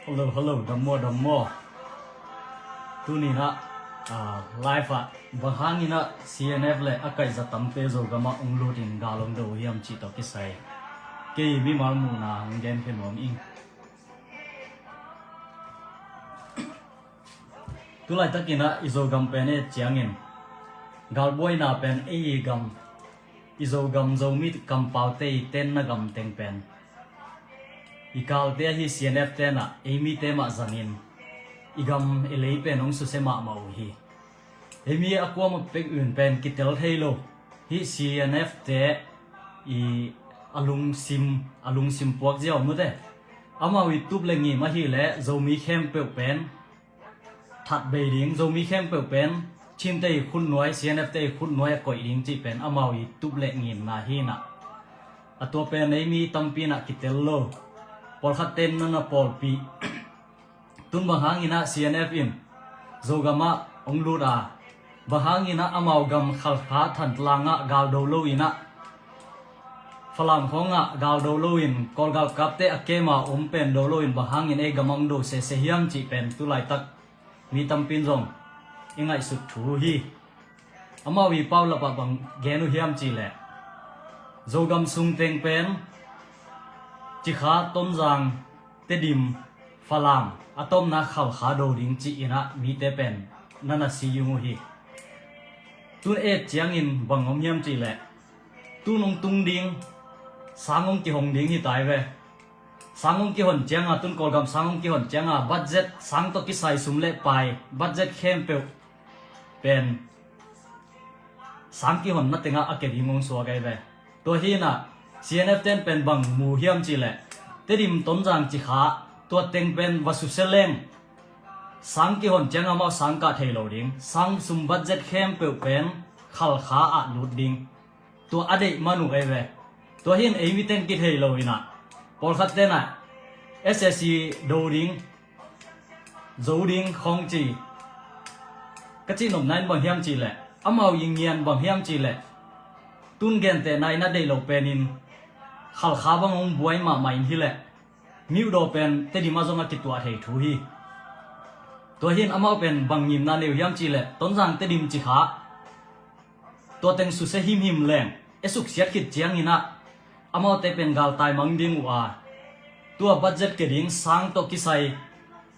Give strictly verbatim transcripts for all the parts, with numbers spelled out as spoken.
Hello, hello, dam maw, dam maw. Tuni-in ah, ah, live ah bang hangin ah C N F le a kaihza tamte Zogam ah hong lutin gal hong do uh hiam cih tawh kisai kei mimal muhna hong gen khe nuam ing. Tulaitakin ah i Zogam pen et ciangin galbuaina pen ei i gam, i Zogam Zomi kampaute i tenna gam teng pen i kalte ahi C N F ten ah ei mite mah zanin i gam i lei pen hong susia mahmah uh hi. Ei mi a kuamah pek un pen kitel thei lo. Hih C N F te i a lungsim, a lungsim puak ziau mute. Amau i tup le ngim ahih leh Zomi khempeuh pen that bei ding, Zomi khempeuh pen Chin te i khutnuai, C N F te i khutnuai a koih ding cih pen amau i tup le ngimna hi-in ah, a tua pen ei mi tampi in ah kitel lo. Pawlkhat ten na na pawlpih. Tun bang hangin ah C N F in Zogam ah hong lut a, bang hangin ah amau gam Khalkha Thantlang ah gal do lo-in ah, Falam khawng ah gal do loin, Kawl galkapte a kem a om pen do loin, bang hangin ei gam ah hong do sese hiam cih pen tulaitak mi tampi in zong i ngaihsut thu hi. Amau i paulap ah bang gen uh hiam cih leh, Zogam sung teng pen Cikha, Tonzang, Tedim, Falam, a tomna Khalkha do ding ci-in ah mite pen na na si ung uh hi. Tun et ciangin bang om hiam cih leh, tun hong tung ding sang hong kihong ding hi ta hi ve. Sang hong kihon ciang a, tun Kawlgam sang hong kihon ciang a, budget, sang tawh kisai sum le pai, budget khempeuh pen sang kihonna teng ah a kia ding hong suak ahi ve. Tua hi-in ah C N F ten pen bang mu hiam cih leh, Tedim, Tonzang, Cikha, tua teng pen va susia leng, sang kihon ciang a amau sang kah thei lo ding, sang sum budget khempeuh pen Khalkha ah lut ding. Tua a deih man uh ahi ve. Tua hi-in ei mi ten kithei lo-in ah, pawlkhat ten ah S S C do ding, zo ding khawng ci. Ka cih nopna in bang hiam cih leh, amau i ngian bang hiam cih leh, tun gentehna in a deih loh pen in Khalkha bang hong buai mahmah in hi leh, Myodawr pen Tedim ah zong a kituah thei thu hi. Tua hi-in amau pen bang ngimna nei uh hiam cih leh, Tonzang, Tedim, Cikha, tua teng susia himhim leng, e suksiat khit ciangin ah, amaute pen galtai mang ding uh a, tua budget kia ding, sang tawh kisai,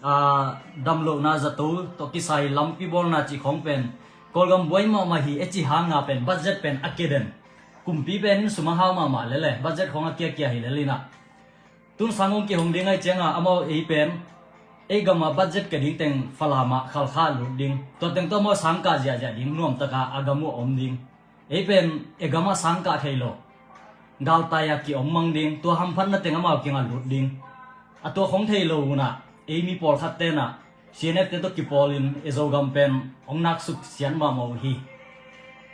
aa, damlohna zato tawh kisai lampi bawlna cih khawng pen Kawlgam buai mahmah hi e cih hang a pen budget pen a kia den. Kumpi pen in sum a hau mahmah lel e, budget khawng a kiakia hi lel-in ah. Tun sang hong kihong ding ahih ciang a, amau ei pen, ei gam ah budget kia ding teng Falam ah Khalkha lut ding. Tua teng tawh amau sang kah ziahziah ding, nuamtak a a gam uh a om ding. Ei pen e gam ah sang kah thei lo. Galtai a ki-om mang ding, tua hamphatna teng amau kiang ah lut ding. A tua khawng thei lo un ah, ei mi pawlkhat ten ah C N F te tawh kipawlin e Zogam pen hong nak suksiat mahmah uh hi.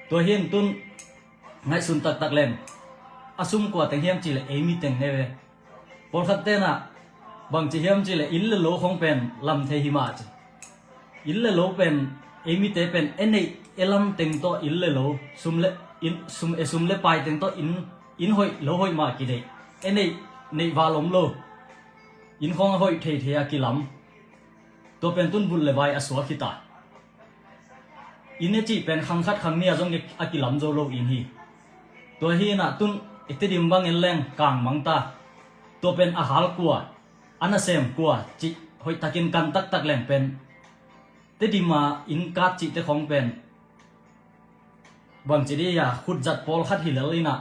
Tua hi-in tun ngaihsun taktak leng, a sum kua teng hiam cih leh ei mi teng hi ve. Pawlkhat ten ah bang ci hiam cih leh, inn le lo khawng pen lam thei hi mah ci. Inn le lo pen, ei mite pen e neih e lam teng tawh inn le lo, sum le, inn, sum, e sum le pai teng tawh inn, inn hoih lo hoih mah kideih. E neih, neih val om lo, inn khawng a hoih theithei a kilam. Tua pen tun bulh le vai a suak hi ta. Inn e cih pen khang khat khang nih a zong a kilam zo lo inn hi. Tua hi-in ah tun i Tedim bang en leng kang mang ta. Tua pen a hal kua, a nasem kua cih hoihtakin kan taktak leng pen, Tedim a inn kat cihte khawng pen bang ci dih a, khutzat pawlkhat hi lel-in ah,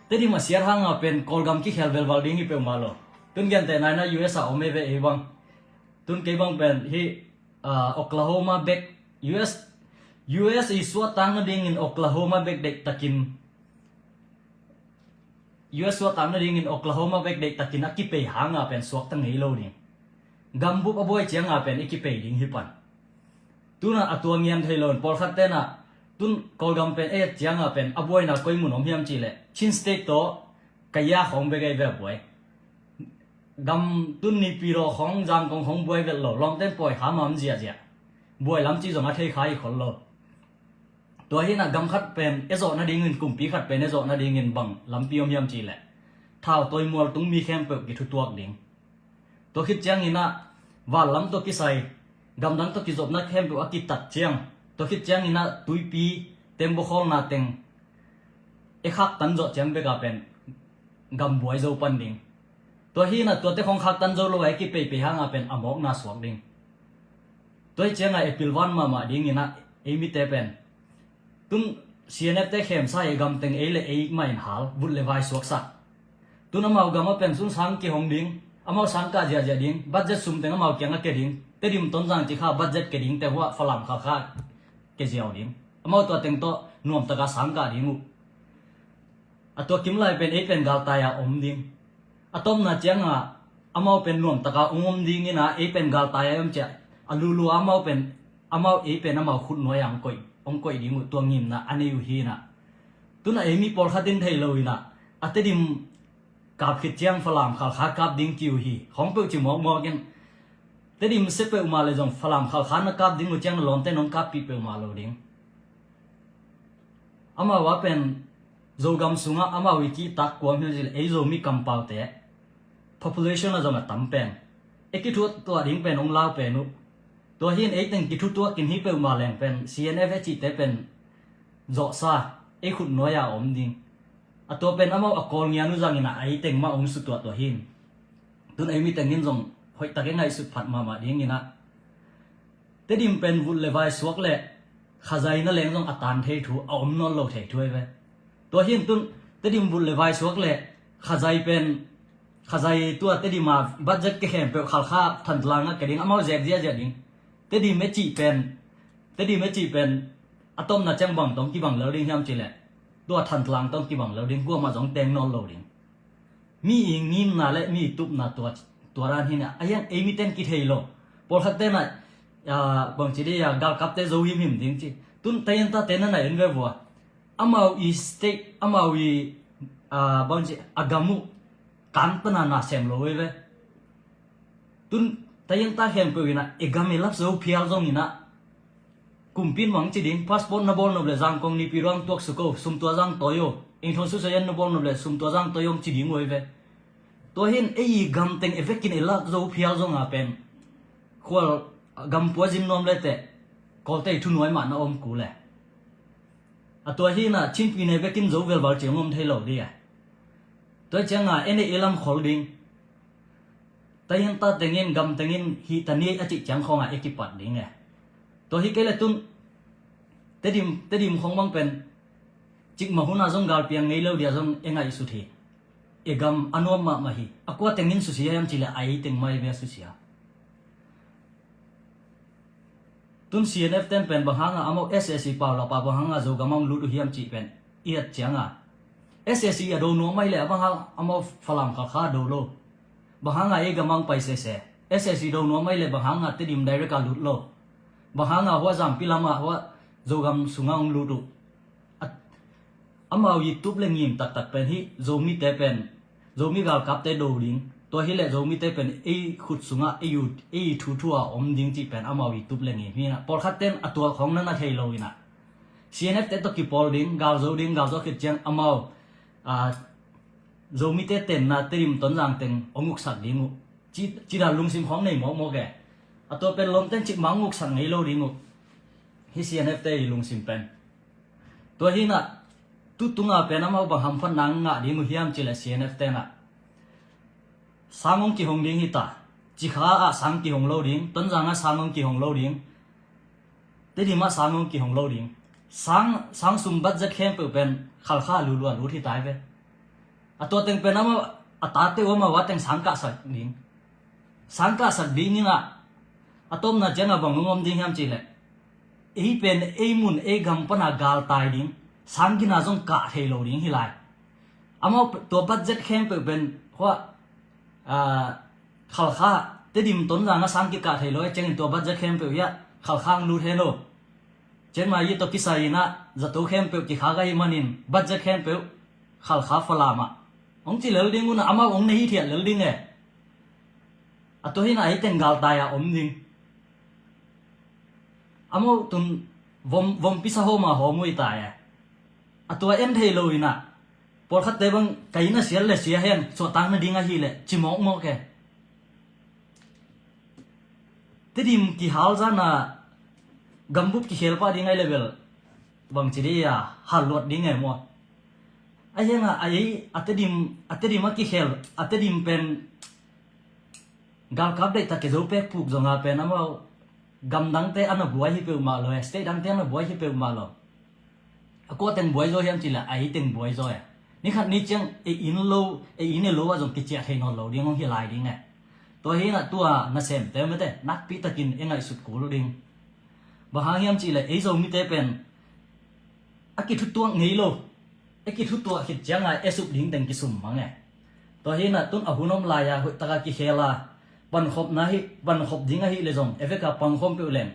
Tedim a siat hang a pen Kawlgam kikhel velval ding hi peuhmah lo. Tun gentehna in ah U S a om e ve ei bang. Tun kei bang pen hih, ah, Oklahoma bek, U S, U S i suahtak nadingin Oklahoma bek deihtakin, U S suahtak nadingin Oklahoma bek deihtakin a kipei hang a pen suakta ngei lo ding. Gambup a buai ciang a pen i kipei ding hi pan. Tun ah a tua ngian thei lo in, pawlkhat ten ah tun Kawlgam pen et ciang a pen a buaina koi mun om hiam cih leh, Chin State tawh Kayah khawng bek ahi ve a buai. Gam tun Naypyidaw khawng, Zangkong khawng buai vet lo, lawmten pawi kha mah om ziahziah. Buai lam cih zong a thei kha hi khol lo. Tua hinah gam khat pen e zawh nadingin, kumpi khat pen e zawh nadingin bang lampi om hiam cihleh thau tawi mual tung mi khempeuh kithutuak ding. Tua khit cianginah vanlam tawh kisai gamdang tawh kizopna khempeuh a kitat ciang, tua khit cianginah tuipi tembaw khawlna teng e khaktan zawh ciang beka pen gam buai zo pan ding. Tua hinah tuate khong khaktan zo lo a e kipeipei hanga pen a mawkna suak ding. Tua hi cianga e pilvan mahmah dinginah ei mite pen tun C N F te khemsa e gamteng ei le ei mah in hal vut le vai suaksak. Tun amau gam a pen sun sang kihong ding, amau sang kah ziahziah ding, budget sum teng amau kiang a ke ding, Tedim Tonzang ci kha budget ke ding te huah Falam Khalkha ke ziau ding. Amau tua teng tawh nuamtaka sang kah ding uh. A tua kim lai pen ei pen galtai a om ding. A tomna cianga amau pen nuamtaka ong om dingina ei pen galtai a om ciah a lulu amau pen amau ei pen amau khut nuai a ong koih, ong koih ding uh tua ngimna a nei uh hina. Tuna ei mi pawlkhat in thei lo ina a Tedim kap khit ciang Falam Khalkha kap ding ki uh hi. Khawng peuh ci mawkmawk in Tedim se peuhmah le zong Falam Khalkha na kap ding uh ciang lawmte nong kappih peuhmah lo ding. Amau a pen Zogam sungah amau i kihtak kuam hi zil ei Zomi kampaute population a zong a tam pen e kithutuah ding pen ong lau pen uh. Tua hin ei teng kithutuak in hi peuhmah leng pen C N F e cihte pen zawhsa ei khut nuai a om ding. A tua pen amau a kawl ngian uh zangin a ei teng mah ong sutuah tua hin. Tun ei mi tengin zong hoihtak e ngaihsut phat mahmah dingin a Tedim pen vut le vai suak le Khazai na leng zong a tan thei thu a om nawn lo thei thu ei ve. Tua hin tun Tedim vut le vai suak le Khazai pen Khazai tua Tedim a budget ke khempeuh Khalkha Thantlang a ke ding amau zek ziahziah ding. Tedim e cih pen Tedim e cih pen a tomna ciang bang tong kibang lo ding hiam cileh tua Thantlang tong kibang lo ding kuamah zong teng nawn lo ding. Mi i ngimna le mi i tupna tua, tua dan hi na a hiang ei miten kithei lo. Pawlkhat tena bangci dei a galkapte zo himhim ding ci. Tun tayan tate na na en ve vua amau i state amau i bangci a gam uh kan pana na sem lo ve. Tun tayan ta khempeuh ina e gam i lap zo phial zong ina Kumpi in bang ci ding, passport na bawl nop le Zangkong nipi ruang tuak suk o, sum tua zang tawi o. Eng thong susayan na bawl nop le sum tua zang tawi o ci ding uh ei ve. Tua hin ei i gam teng e vekin e lak zo phial zonga pen khual gam pua zin nuam le teh Kawlte i thunuai mah na om ku le. A tua hi na Chinpi ne vekin zo velval ciang om thei lo dih a. Tua cianga en e i lam khol ding. Tayan ta tengin gam tengin hih ta ni a cih ciang khawngah e kipat ding e. Tua hi kei le tun Tedim, Tedim khong bang pen cikmah huna zong galpiang ngei lo dia zong e ngaihsut hi. E gam a nuam mahmah hi. A kua tengin susia hiam cileh a ei teng mah e bia susia. Tun C N F ten pen bang hanga amau S A C paulapa bang hanga Zogam a hong lut uh hiam cih pen i et cianga S A C a do nuam mai le a bang hang amau Falam Khalkha a do lo. Bang hanga ei gam a hong pai sese S A C do nuam mai le bang hanga Tedim direct a lut lo. Bang hanga hua Zampi lama hua Zogam sunga hong lut uh. Amau i tup le ngim taktak pen hi Zomite pen Zomi galkapte do ding. Tua hi le Zomite pen ei khut sungah ei i thu thu a om ding cih pen amau i tup le ngim hi na. Pawlkhat ten a tual khong na na thei lo ina C N F te tawh kipawl ding, gal zo ding, gal zo khit ciang amau Zomite tenna Tedim Tonzang teng ong uksak ding uh. Ci, cida lungsim khong nei mawkmawk e. A tua pen lawmten cikmah ong uksak ngei lo ding uh. Hi C N F te i lungsim pen. Tua hi na tutunga pen amau bang hamphatna ngah ding uh hiam cileh C N F tenah sang hong kihong ding hita. Cikha ah sang kihong lo ding, Tonzang ah sang hong kihong lo ding. Tedim ah sang hong kihong lo ding. Sang, sang sum budget khempeuh pen Khalkha a lulu a lut hita hi ve. A tua teng pen amau a tate uh amau a teng sang kahsak ding. Sang kahsak ding ina a tomna cianga bang hong om ding hiam cileh ei pen ei mun ei gam pana galtai ding. Sang gina zong kah thei lo ding hi lai. Amau tua budget khempeuh pen hua Khalkha Tedim Tonzang a sang kikah thei lo e ciangin tua budget khempeuh hiah Khalkha ang lut he lo. Ciangmah i tawh kisai ina zato khempeuh kikhak ahi manin budget khempeuh Khalkha Falam ah ong ci lel ding una amau ong na hithiat lel ding e. A tua hi na ei teng galtai a om ding. Amau tun vom, vom pisa hawma hawm uh hi ta e. A tua en thei lo inah pawlkhatte bang ka inn a siat le sia hen, suahtak nading ahileh ci mawkmawk e. Tedim kihal zana gambup kikhel pah ding ai le bel bangci dih a hal luat ding e maw? A hianga a ei a Tedim, a Tedim a kikhel, a Tedim pen galkap deihtak ke zo pek puk zonga pen amau gamdangte a na buai hi peuhmah lo e, state dangte a na buai hi peuhmah lo. A kua teng buai zaw hiam cileh a ei teng buai zaw e. Nikhat ni ciang ei inn lo, ei inn e lo ah zong kiciah thei nawn lo ding hong hi lai ding e. Tua hinah tua nasemte mete nakpitakin e ngaihsut kul ding. Bang hang hiam cileh ei Zomite pen a kithutuak ngei lo, e kithutuak khit cianga e suk ding teng kisum mang e. Tua hinah tun a hun om lai-a hoihtaka kikhela pankhopna hi, pankhop ding ahi le zong e veka pangkhawm peuh leng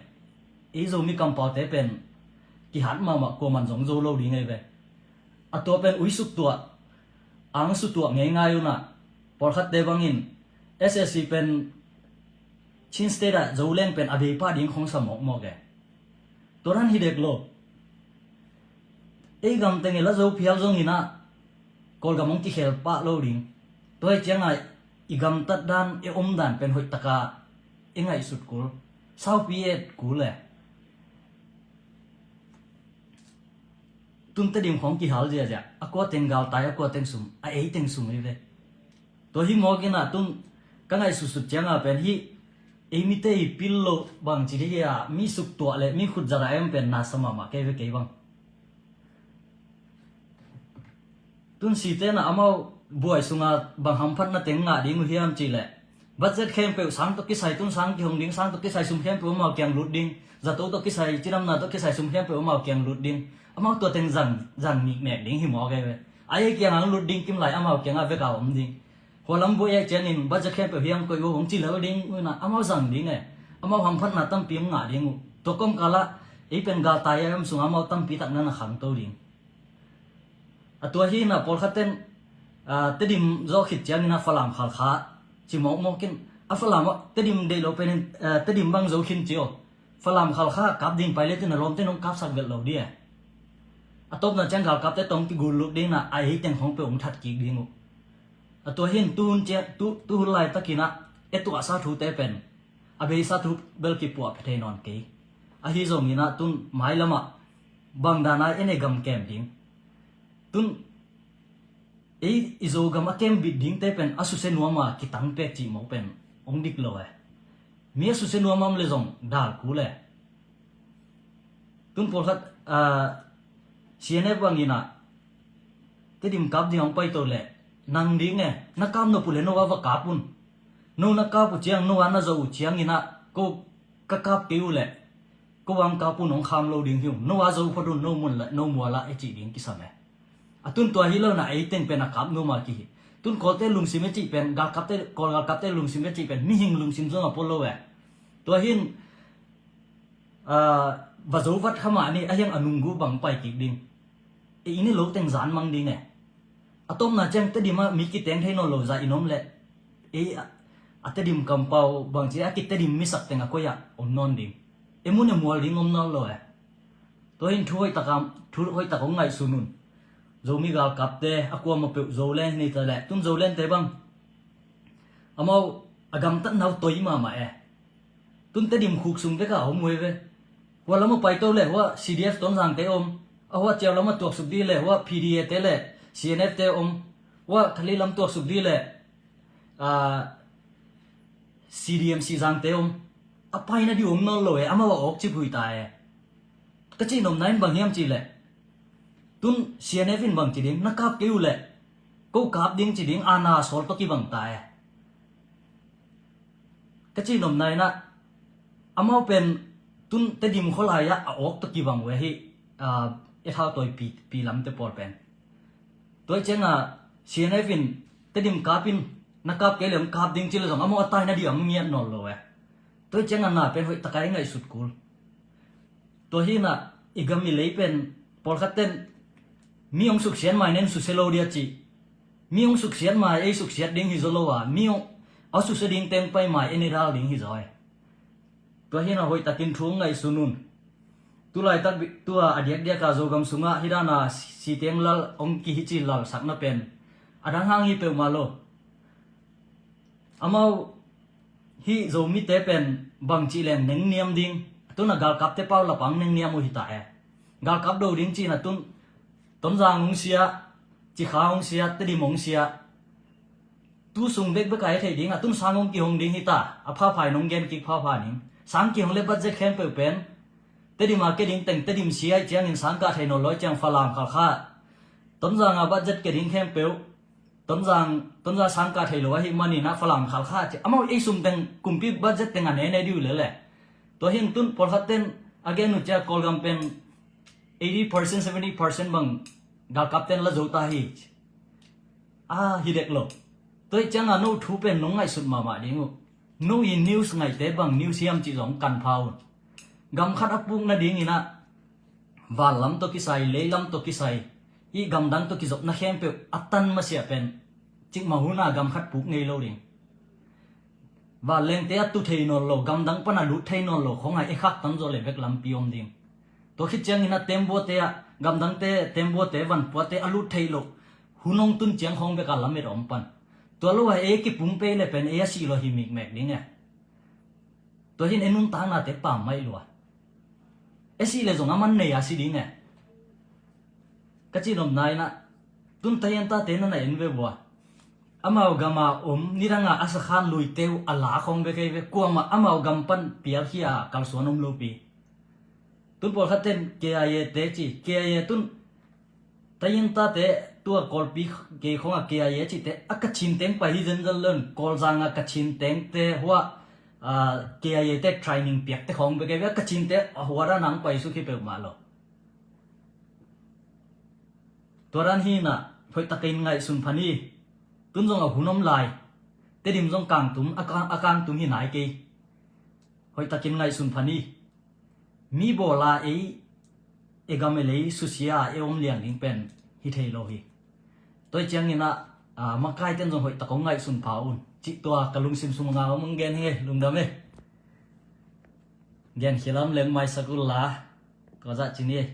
ei Zomi kampaute pen kihat mahmah kuaman zong zo lo ding ei ve. A tua pen ui suktuah, ang suktuah ngeingai unah pawlkhatte bangin S S C pen Chin State ah Zoleng pen a bei pah ding khong sa mawkmawk e. Tua dan hi dek lo. Ei gam teng i la zo phial zong inah Kawlgam hong kikhel pah lo ding. Tua hi cianga i gamtat dan, i om dan pen hoihtaka i ngaihsut kul, saupi et kul e. Tun Tedim khong kihal ziazia a kua teng galtai, a kua teng sum, a ei teng sum hi ve. Tua hi mawk inah tun ka ngaihsutsut cianga pen hi ei mite i pil lo bangci dih hi a mi suktuah le mi khutzat a em pen nasa mahmah kei ve kei bang. Tun site na amau buai sunga bang hamphatna teng ngah ding uh hiam cihleh budget khempeuh sang tawh kisai tun sang kihong ding, sang tawh kisai sum khempeuh amau kiang lut ding, zato tawh kisai, cidamna tawh kisai sum khempeuh amau kiang lut ding. Amau tua teng zang, zang nik mek ding hi mawk e ve. A ei kiang ang lut ding kim lai amau kiangah veka om ding. Hualam buai ai cianin budget khempeuh hiang koih uh hong ci lel ding uh inah amau zang ding e. Amau hamphatna tampi hong ngah ding uh. Tua kawmkalah ei pen galtai a om sungah amau tampi takna na khangto ding. A tua hi inah pawlkhat ten, ah, Tedim zawh khit ciangin a Falam Khalkha ci mawkmawk in a Falam ah Tedim deih lo penin, ah, Tedim bang zo khin ci aw. Falam Khalkha kap ding pai le tin a lawmte nong kapsak velh lo di e. A tawpna ciang galkapte tawh hong kigul lut ding inah a ei teng khong peuh hong that kik ding uh. A tua hin tuhun ciang, tu, tuhun laitakin ah e tuahsa thute pen a beisa thu bel kipuah pha thei nawn kei. Ahi zongin ah tun mailamah bang dana en e gam kem ding. Tun ei i Zogam a kem bit dingte pen a susia nuama kitang pek cih mawk pen hong dik lo e. Mi a susia nuama om le zong dal kul e. Tun pawlkhat, ah, C N F bangin ah Tedim kap ding hong paito leh nang ding e, na kap nop uh le no a va kap un. No na kap uh ciang, no a na zo uh ciangin ah ko ka kap kei uh leh ko a hong kap un, hong kham lo ding hi ung. No a zo phot un, no mun la, no mual ah e cih ding kisam e. A tun tua hi lo na ei teng pen a kap nuama kihi. Tun Kawlte lungsim e cih pen, galkapte, Kawl galkapte lungsim e cih pen mihing lungsim zong a pua lo e. Tua hin, ah, va zo vat kha mah ni, a hiang a nunggu bang pai kik ding. E i ni lo teng zan mang ding e. A tawpna ciang Tedim ah mi kiteng thei nawn lo zah in om leh ei a, a Tedim kampau bangci a kitedim misak teng a koi ah om nawn ding. E mun e mual ding om nawn lo e. Tua hin thu hoihtak a, thu hoihtak hong ngaihsun un. Zomi galkapte a kuama peuh Zoland hi ni ta leh tun Zolante bang amau a gamtatna uh toi mahmah e. Tun Tedim khuk sung veka om uh hi ve. Hua lam a paito leh hua C D F Tonzangte om. A hua ciau lam a tuaksuk dih leh hua P D A te leh C N F te om. Hua Khali lam tuaksuk dih leh, ah, C D M C Zangte om. A paina dih om nawn lo e, amau a awk cip hui ta e. Ka cih nopna in bang hiam cihleh tun C N F in bang ci ding, na kap kei uh leh ko kap ding ci ding, ana sawl tawh kibang ta e. Ka cih nopna inah amau pen tun Tedim khualai ah a awk tawh kibang uh ahi, ah, e thau tawi pi, pi lamte pawl pen. Tua hi cianga C N F in Tedim kap in, na kap kei le hong kap ding ci le zong amau a taina dih a hong ngiat nawn lo e. Tua hi cianga na pen hoihtaka i ngaihsut kul. Tua hinah i gam i lei pen pawlkhat ten mi hong suksiat mai nen susia lo dia cih. Mi hong suksiat mai ei suksiat ding hi zaw lo a, mi hong a susia ding teng pai mai en i dal ding hi zaw e. Tua hinah hoihtakin thu hong ngaihsun un. Tulaitak tua a diakdiaka Zogam sungah hih dana siteng lal hong kihici lalsakna pen a dang hang hi peuhmah lo. Amau hih Zomite pen bangcih leng nengniam ding, a tun a galkapte paulapang nengniam uh hita e. Galkap do ding cihna tun Tonzang hong sia, Cikha hong sia, Tedim hong sia. Tu sung bekbek a i theih ding a tun sang hong kihong ding hita, a phaphai nong gen kik phapha ning. Sang kihong le budget khempeuh pen Tedim a ke ding teng Tedim sia ih ciangin sang kah thei nawn lo ih ciang Falam Khalkha. Tonzang a budget ke ding khempeuh Tonzang, Tonzang sang kah thei lo ahih manin a Falam Khalkha ci. Amau ei sum teng kumpi budget teng a nene diu lele. Tua hin tun pawlkhat ten a gen uh cia Kawlgam pen eighty percent, seventy percent bang galkap ten la zo ta hi. A hi dek lo. Tua ih cianga no thu pen nong ngaihsut mahmah ding uh. No i news ngaihte bang news hiam cih zong kan pha un. Gam khat a puk nadingin a van lam tawh kisai, lei lam tawh kisai, i gamdang tawh kizopna khempeuh a tan masiah pen cikmah huna gam khat puk ngei lo ding. Vanlengte a tu thei nawn lo, gamdang pan a lut thei nawn lo khong a i khak tamzaw le bek lampi om ding. Tua khit ciangin a tembuate ah, gamdangte tembuate vanpuate a lut theih loh hun hong tun ciang khong bek a lamet a om pan. Tua lo a ei kipung pei le pen ei a sih lo hi mikmek ding e. Tua hin e nuntaknate pam maih lua. E sih le zong a man nei a si ding e. Ka cih nopna in a tun tayan tate na na en ve vua. Amau gama om nidanga a sakhan luite uh a la khong ve kei ve, kuamah amau gam pan pialkhia a kalsuan om lopi. Tun pawlkhat ten K I A te ci, K I A tun tayin tate tua Kawlpi kei khong a K I A cihte a Kachin teng pai hi zenzen lon, Kawlzang a Kachin tengte hua, a, K I A te training piakte khong bek kei ve, a Kachin te a hua dan ang pai suk hi peuhmah lo. Tua dan hi na, hoihtakin ngaihsun phan hi. Tun zong a hun om lai. Tedim zong kangtum, a kang, a kangtum hi nai kei. Hoihtakin ngaihsun phan hi. Mi bawla ei, e gam e lei susia e om liang ding pen hi thei lo hi. Tua ih ciangin a, a, makai ten zong hoihtak hong ngaihsun pha un. Cih tua ka lungsim sung nga om hong gen hi, lungdam e. Gen khilam leng maisak ul la. Tua zah cin hi.